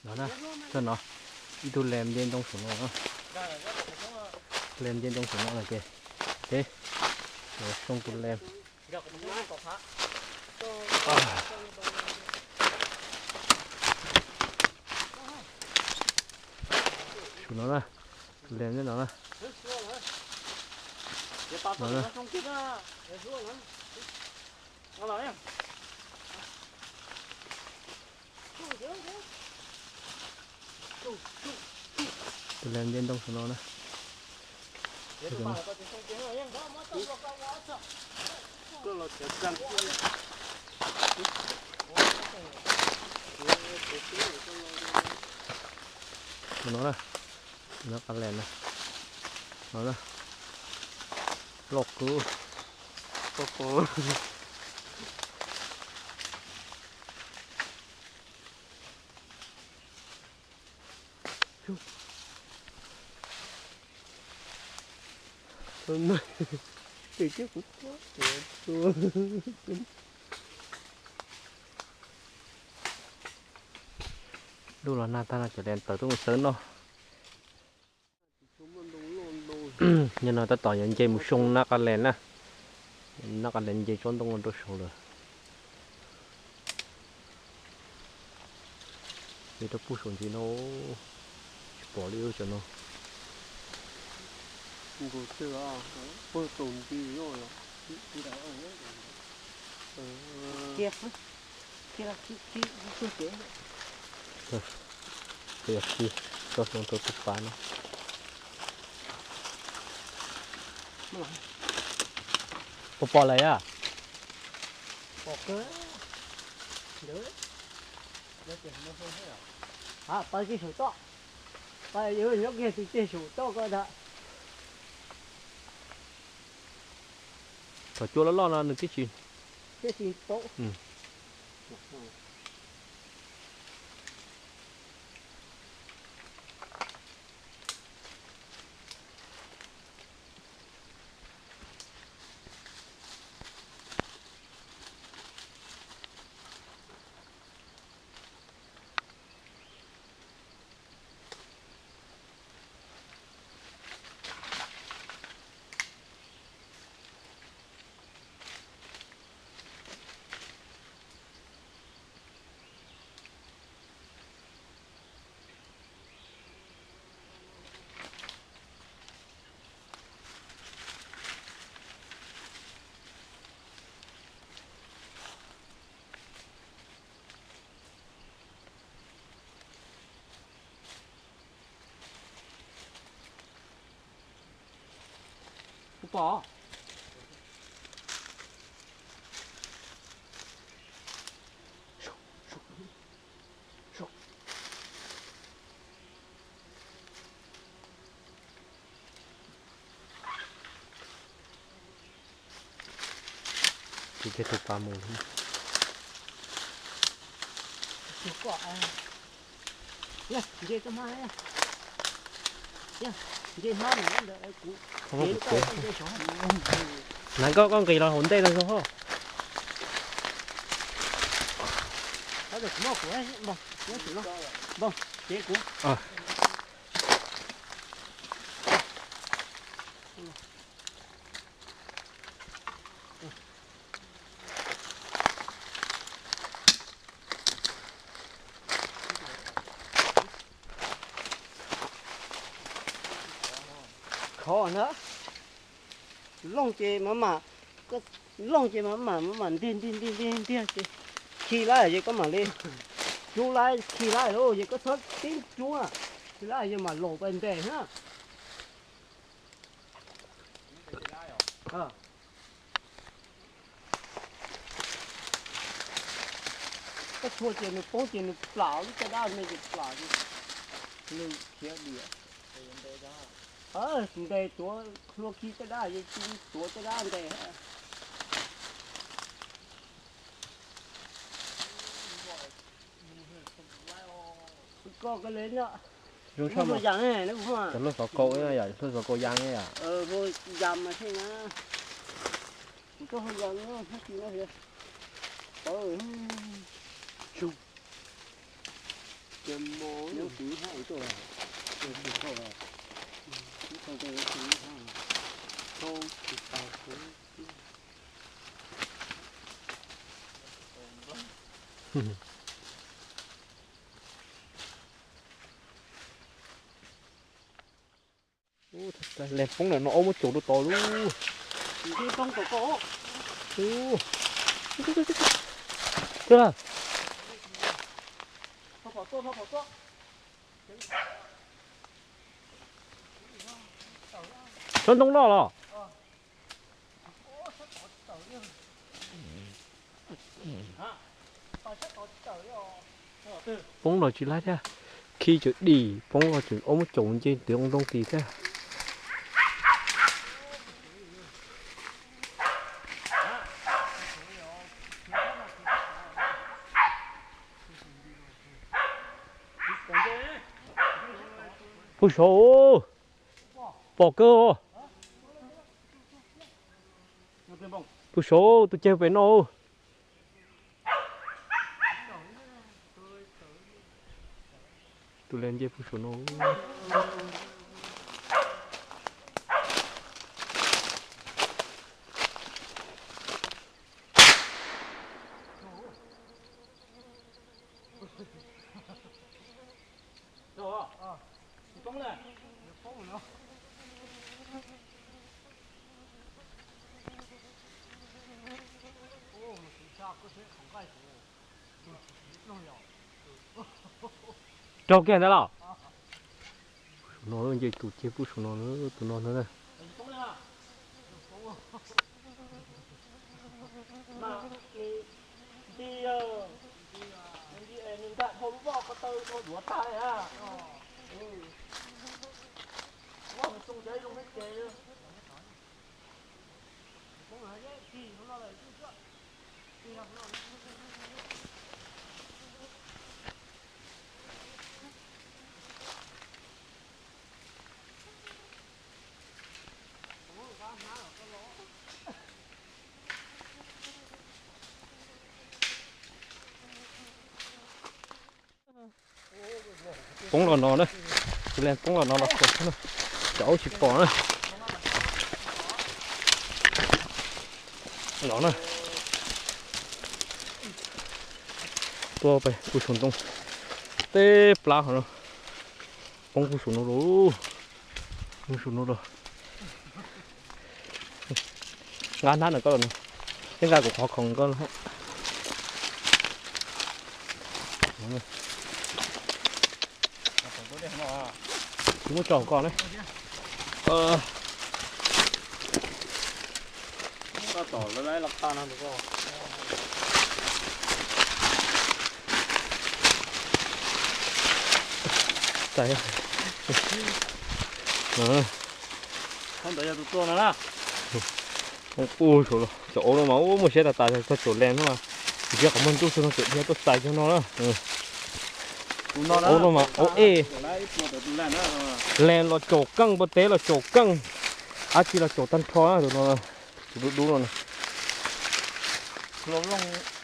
No na, txog no, ib tug lem nce ntoo saum no, lem nce ntoo saum no no ces, ces, soo tus lem. Saum no na, tus lem nyob no na. No na. Tus lem nce ntoo saum no na. Tus no na, no qab lem na. No na, loj kawg. Lub los nag tag no cov lem tawm tuaj mus xawb noj. Nyob no tab tom yuav nce mus soo nab qab lem na. Nab qab lem nce tsob ntoo rau saud lawm. Nce rau puag saum ntsis no, tsis pom li cov no. Tso hloov rau tus pav no. Puas pom lawm yom? Pais kiag saum toj, pais nyob kiag tus ceg saum toj ko ntag. Cov cua loj loj no nws twb tsis, twb tsis paub. Kuv pom. Tsis kiag tus pas mus li. Nce hmab no ntawm kuv. Nag koj, koj nqis los hauv ntej no zoo hos. Khov na. Looj ces maj mam, looj ces maj mam, maj mam ntiag ntiag ntiag ntiag ntiag ces khi lawm ces koj mam li, cub lawm khi lawm lauj ces koj txhob tib cub na, khi lawm ces mam laus pais ntes na. Koj txhua ces nws poob ces nws plam lub caj dab me ces plam, nws khiav diam. Ntes tuav hlua khi caj dab, tuav caj dab ntes. Koj koj le no. Zoo hlua yas ne, cov hlua xov kau, yam hlua xov kau ya ne yom. Hlua yas mas thiaj na. Kuv tuaj hlua yas no, hnub ti no. Lees poob lawm no, aub muab caum rau tod lub. Tsob ntoo loj los? Poob los tsis laib thiab. Khib cov dim poob los tseem aub muab caum nce twv ntoo tis thiab. Pug saud, pom kawg. Pug saud, tus ceg pem no. Tus lees nce pug saum no. Raug kiag ntawd los? Saum no nce tus ceg pug saum no, tus no na. Poob los no na, tus lees poob los no los khuam xwb na, cov aub tsis pom na. Los na, tuaj pem pug saum ntoo, teb plab hov no, poob pug saum no los, pug saum no los. Nqa hnab ntawm koj los no, thiab nqa kuv qhov khoom koj los. Kuv muab tso hauv koj na. Ntawd yog tus tuaj no na. Ub, cov aub no mas ub, muaj siab tas tas, txog caum lees no mas, ntsiab qhov muag ntuj xwb no tseem dhia tuaj txais cov no na. Aub no mas aub ej, lees los caum keej, npua teb los caum keej, dab tsi los caum tag nrho na tus no, tus dub dub no.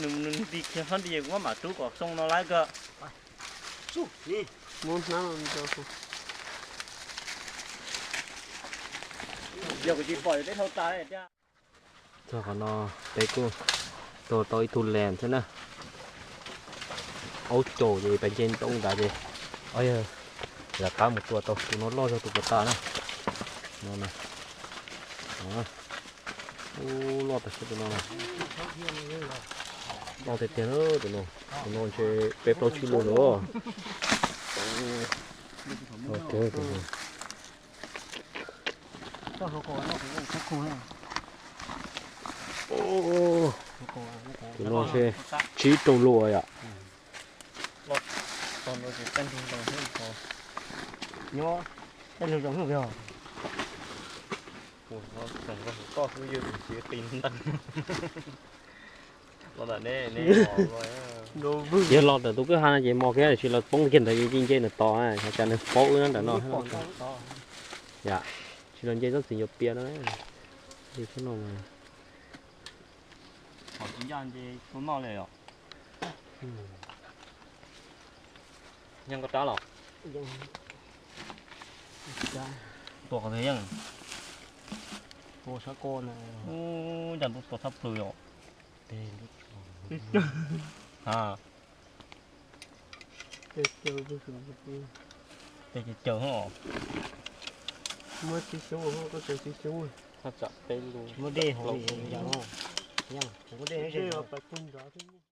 Nws nti kiag hab nti, kuv maj mam rub kom xoo no lawm kawg. Yog kuv tsis pom yus teb dhau tas thiab. Txog qhov no peb kuj tua tau ib tug lees thiab na. Aub caum ces peb nce ntoo ntawd ces, o yog, lawv qab mus tua tau tus no loj zog tus puas tas na. No na. Ub, loj tas zog tus no na. Loj tiag tiag na tus no. Tus no ntshe peb plaub tsib lub no. Tus no ntshe tsib rau lub yom. Yog los ntawm tus kwj ha no ces mos kiag, tab sis los poob kiag ntawd ces nce ntawm tod, cas nws paub wb nyob ntawm no. Yam, tsis los nce txob txiv yuav pias no. Nce txhob no mas. Tsis nce tus no li os. Yeej koj rab los? Tua qhov twg yeej? Tua sab ko na. Ub, cas ntuj tua tshaj plawg os. Tes caws caws hos. Muab tib xyoob, koj tsis tsis xyoob. Muab dej hauv li yam no. Yeej, kuv muab dej nrad.